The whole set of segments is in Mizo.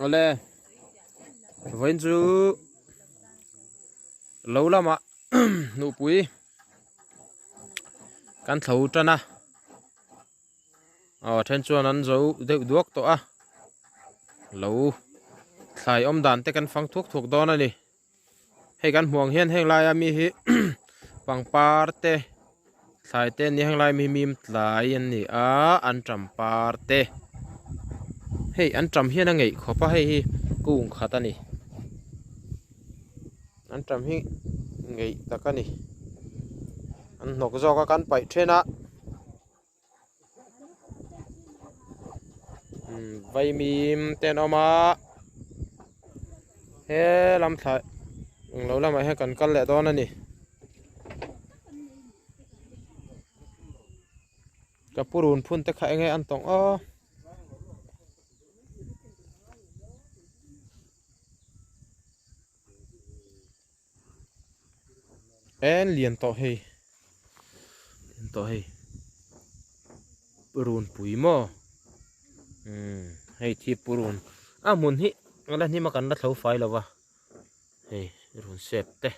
Awle vawiin chu lo lamah nupui kan thlo tan a aw then chuan an zo deuh duak tawh a lo thlai awm dan te kan fang thuak thuak dawn a ni. Hei kan hmuh ang hian heng laia mi hi pangpar te thlai te an ni a heng laia mi hi mim tlai an ni a anṭam par te hei anṭam hian a ngeih khawp a hei hi kung khat a ni anṭam hi ngeih tak a ni an hnawk zawk a kan paih then a. Vaimim te an awm a he lam thla englo lamah hian kan kal leh dawn a ni ka purun phun te kha enge an tawng aw. En lian tawh hei lian tawh hei runpui maw umm hei thi purun a hmun hi a la hnim a kan la thlo fai lo va hei run sep te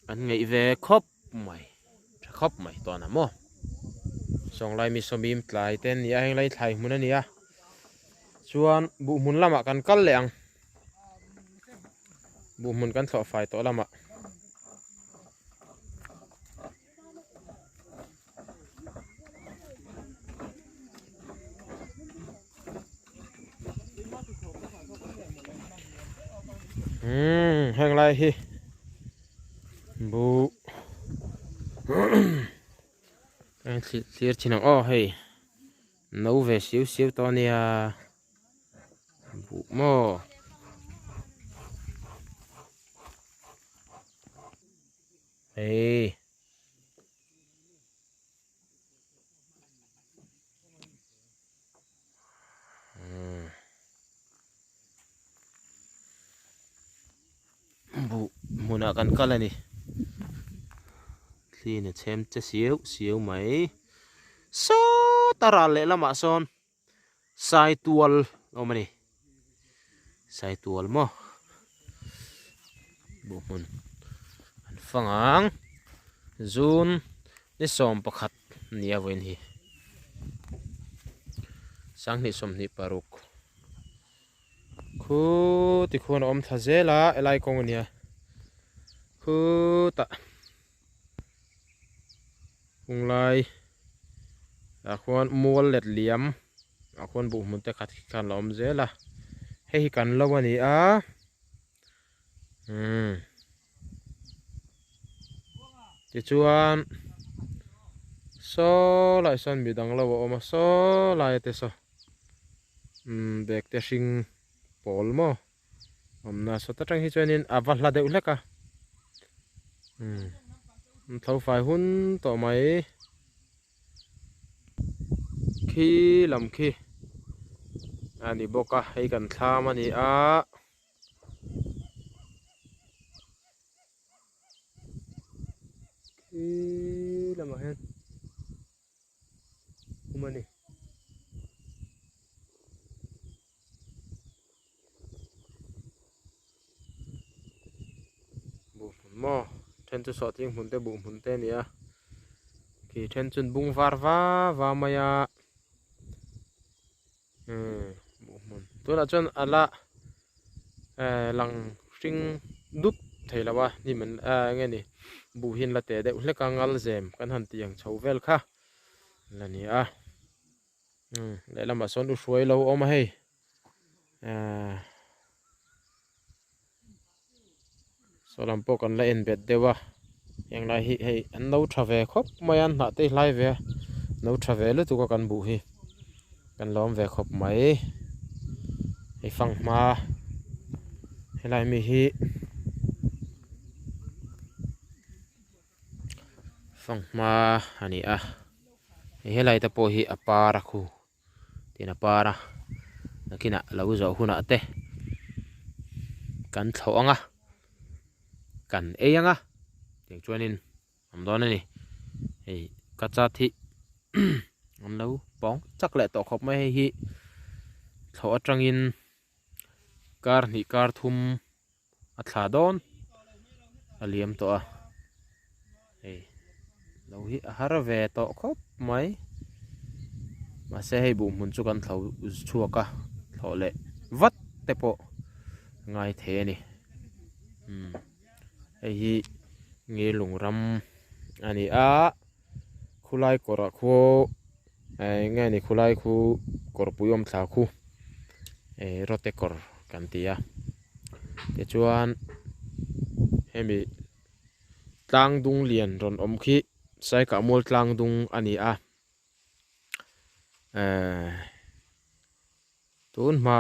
an ngeih ve khawp mai tha khawp mai tawn a maw sawnglai mi sawmim tlai te an ni a henglai thlai hmun a ni a chuan buh hmun lamah kan kal leh ang. Buh hmun kan thlawh fai tawh lamah umm heng lai hi buh thlir thin ang aw hei no ve siu siu tawh a nia. Buh maw? Hei. Buh hmunah kan kal a ni. Thli in a chhem che siau siau mai. Sawta ral lehlamah sawn. Saitual a awm a ni Saitual maw buh hmun an fang ang June ni 11 ni a vawiin hi 2026 khu tikhuan a awm thla zel a helai kawng a nia khutah. Hunglai ah khuan mual let liam ah khuan buh hmun te khat khi khan la awm zel a hei hi kan lo a ni a umm tichuan saw lai sawn midang lo a awm a saw lai te saw umm bag te hring pawl maw. Awmna sawt atang hi chuanin a va hla deuh hlek a umm tho fai hun tawh mai khi lam khi a ni bawk a hei kan thlam a ni a. Khi lamah hian. Awm a ni. Buh hmun maw then chu sawhching hmun te buh hmun te a ni a khi then chuan bung var va va mai a umm buh hmun tunah chuan a la eh lang hring dup thei lo a hnim an ah eng nge ni buh hi an la teh deuh hlek a ngal zem kan han tih ang chho vel kha la ni a umm lehlamah sawn u hruai lo a awm a hei ah saw lam pawh kan la en bet deuh a heng lai hi hei an lo tha ve khawp mai a an hnah te hi hlai ve a no tha ve lutuk a kan buh hi kan lawm ve khawp mai hei fanghma helai mi hi fanghma a ni a helai te pawh hi a par a khu. Tin a par a nakinah lo zawh hunah te kan thlawh ang a kan ei ang a tiang chuanin awm dawn a ni hei ka chat hi an lo pawng chak leh tawh khawp mai hei hi thlawh atangin. Kar hnih kar thum a thla dawn a liam tawh a hei lo hi a har ve tawh khawp mai mahse hei buh hmun chu kan thlo chhuak a thlawh leh vat te pawh ngai thei a ni umm hei hi ngilung ram a ni a khulai kawrah khuaw eng nge ni khulai khu kawrpui awm thla khu eh rawte kawr kan ti a tichuan hemi tlang dung lian rawn awm khi saikah mual tlang dung a ni a eh tun hma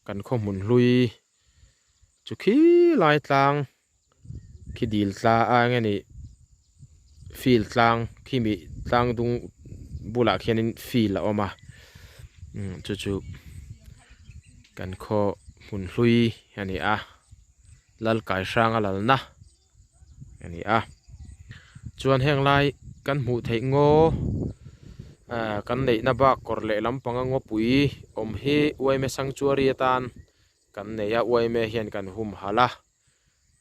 kan khaw hmun hlui chu khi lai tlang khi dil tla a eng nge ni field tlang khi mi tlang dung bulah khianin field a awm a umm chu chu kan khaw hmun hlui a ni a Lalkai hranga lalna a ni a chuan heng lai kan hmuh theih ngaw ah kan neihna bak kawr leh lampanga ngawpui awm hi uaime sanctuary atan kan nei a uaime hian kan humhalh a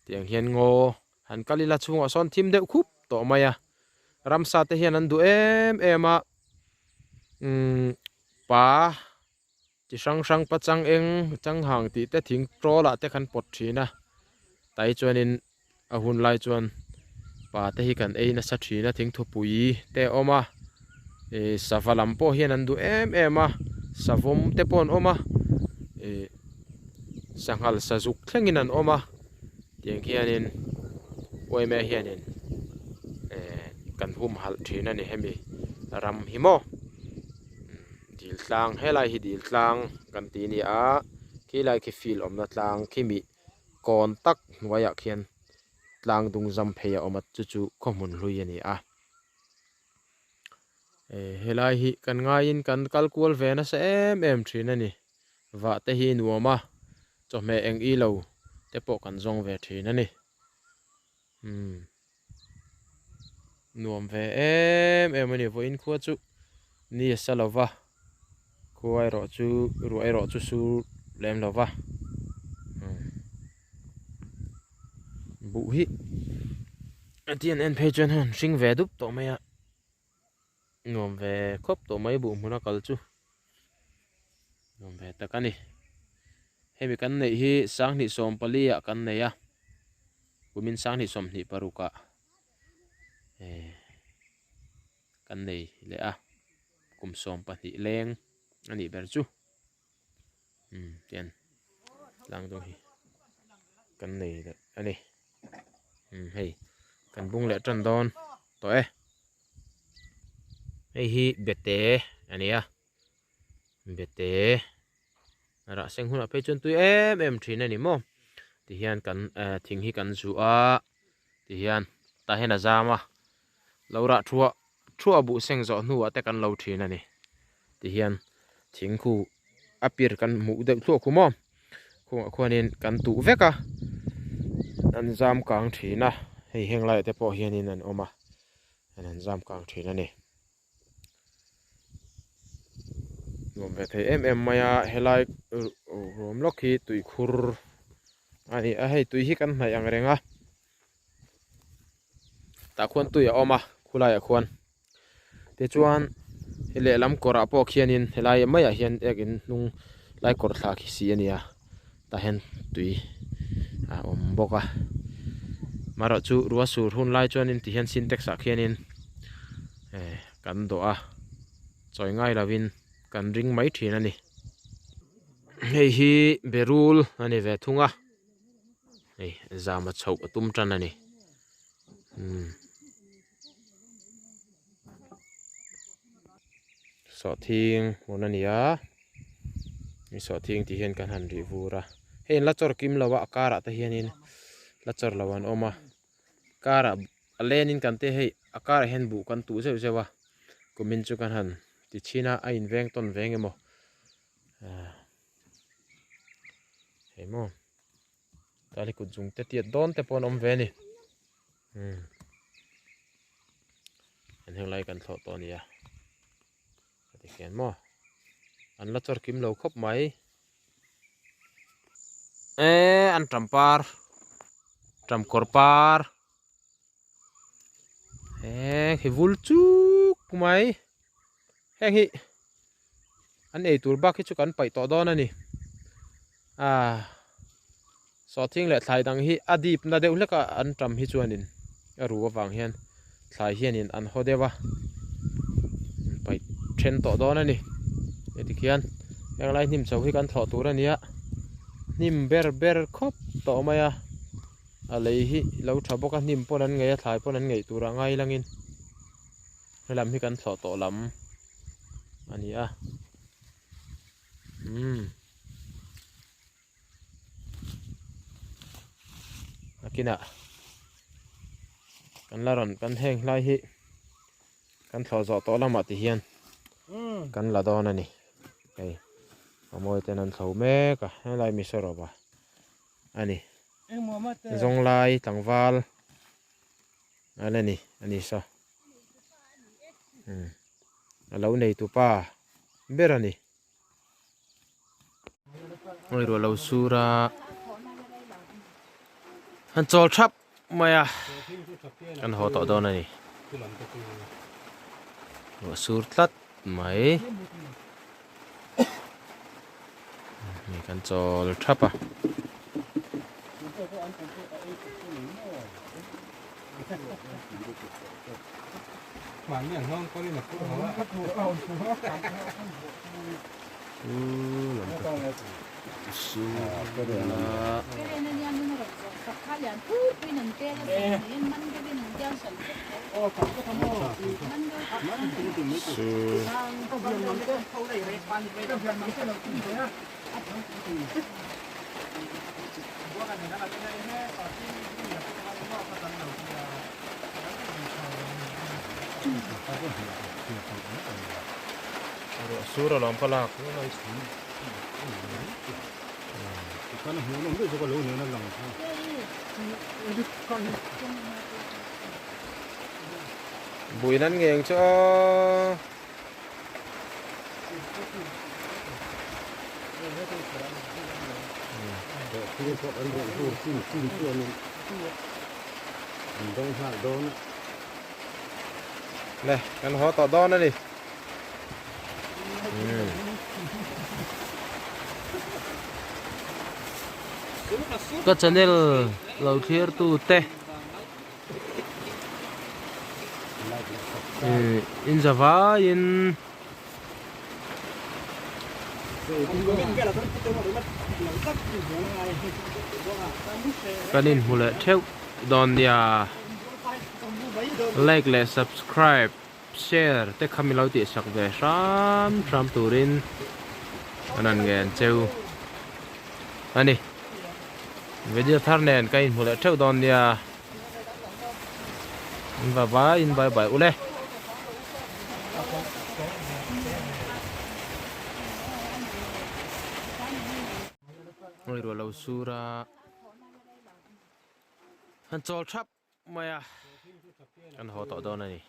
tiang hian ngaw han kal ila chhungah sawn thim deuh khup tawh mai a ramsa te hian an duh em em a umm pa Chi hrang hrang pachang eng changhang tih te thing trawl ah te kan pawt thin a tai chuanin a hun lai chuan pa te hi kan ei nasa thin a thingthupui te a awm a ih sava lam pawh hian an duh em em a savawm te pawh an awm a ih sanghal sazuk thlengin an awm a tiang hianin uaime hianin eh kan humhalh thin a ni hemi ram hi maw. Dil tlang helai hi dil tlang kan ti a ni a khilai khi field awmna tlang khi mi kawn tak hnuaiah khian tlang dung zam phei a awm a chu chu khaw hmun hlui a ni a eh helai hi kan ngaiin kan kal kual ve nasa em em thin a ni vah te hi nuam a chawhmeh eng ilo te pawh kan zawng ve thin a ni umm. Nuam ve em em a ni vawiin khua chu ni a sa lova khua erawh chu ruah erawh chu sur lem lova buh hi a ti an en phei chuan hei an hring ve dup tawh mai a nuam ve khawp tawh mai buh hmuna kal chu nuam ve tak a ni hemi kan neih hi sanghnih sawmpali ah kan nei a. Kumin sanghnih 26 ah eh kan nei leh a kum 12 leng a nih ber chu umm tian tlang dawn hi kan nei leh a ni umm hei kan bung leh tan dawn tawh e hei hi bete a ni a bete rah seng hunah phei chuan tui em em thin a ni maw tihian kan eh thing hi kan zuh a tihian tah hian a zam a lo rah thuah thuah buh seng zawh hnuah te kan lo thin a ni tihian thing khu a pir kan hmuh deuh thluah khu maw khungah khuanin kan tuh vek a an zam kang thin a hei heng laiah te pawh hianin an awm a an zam kang thin a ni. Nuam ve thei em em mai a helai ruam lawk hi tuikhur a ni a hei tui hi kan hnaih ang reng a tah khuan tui a awm a khulaiah khuan tichuan hei lehlam kawrah pawh khianin helai maiah hian ekin hnung lai kawr thla khi si a ni a tah hian tui a awm bawk a marawh chu ruah sur hun lai chuanin ti hian sintex ah khianin eh kan dawh a chawi ngai lovin kan ring mai thin a ni hei hi berul a ni ve thung a hei zama chhoh a tum tan a ni umm. Sawhthing hmun a ni a ni sawhthing tih hian kan han rih vur a hei an la chawr kim lo a a karah te hianin la chawr lo an awm a karah a lenin kan te hei a karah hian buh kan tuh zeuh zeuh a kumin chu kan han ti chhin a a inveng tawn ve eng emaw ah hei maw tah hi kut zung te tiat dawn te pawh an awm ve a ni umm. An heng lai kan thlawh tawh a nia a ti hian maw an la chawr kim lo khawp mai. E an ṭam par ṭam kawr par e khi vul chuk mai heng hi an ei tur bak hi chu kan paih tawh dawn a ni ah sawhthing leh thlai dang hi a dip na deuh hlek a an ṭam hi chuanin a ru avang hian thlai hianin an haw deuh a an paih then tawh dawn a ni heti khian heng lai hnim chho hi kan thlawh tur a ni a hnim ber ber khawp tawh mai a a lei hi lo tha bawk a hnim pawn an ngei a thlai pawn an ngei tur a ngai langin helam hi kan thlawh tawh lam a ni a umm. Nakinah kan la rawn kan heng hlai hi kan thlawh zawh tawh lamah ti hian kan la dawn a ni hei a mawi ten an thlo mek a helai mi saw rawh va a ni zawnglai tlangval a la ni a ni saw a lo nei tupa ber a ni. Ngawi ruah lo sur a han chawl thap mai a kan haw tawh dawn a ni ruah sur tlat mai hei kan chawl thap a. Ruah sur alawm ka lak Buin an ngeng chu aw. Le kan haw tawh dawn a ni. Ka channel lo thlir tu te in za vaiin kan inhmu leh theuh dawn nia like leh subscribe share te kha min lo tihsak ve hram hram turin an han ngen cheu a ni video thar nen ka inhmu leh theuh dawn nia in va vai in bye bye ule. Ngawi ruah lo sur a han chawl thap. Mai a, kan haw tawh dawn a ni.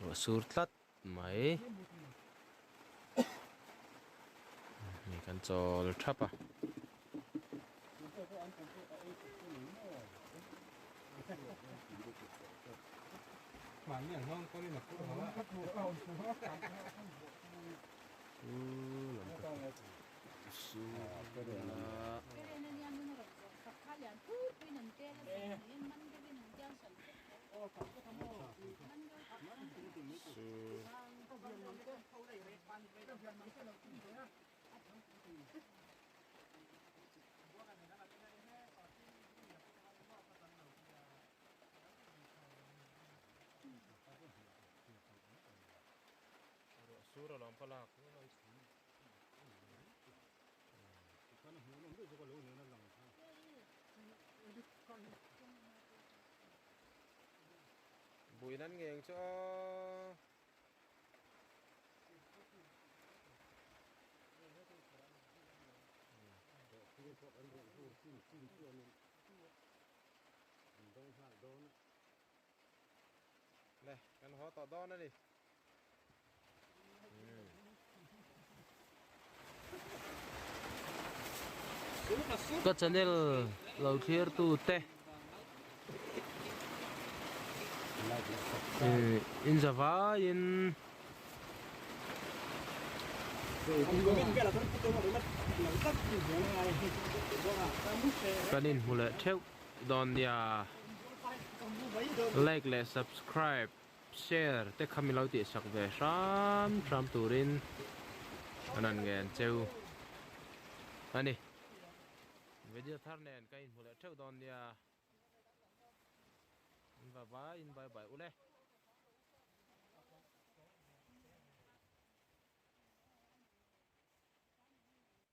Ruah sur tlat mai. Hei kan chawl thap a. Sur alawm ka lak. Buin an ngeng chu aw. Le, kan haw tawh dawn a ni. Ka channel lo thlir tu te in zavaiin kan inhmu leh theuh dawn nia like leh subscribe Share te kha min lo tihsak ve hram hram turin an han ngen cheu a ni. Video thar nen ka inhmu leh theuh dawn nia. In va vai in bye bye ule.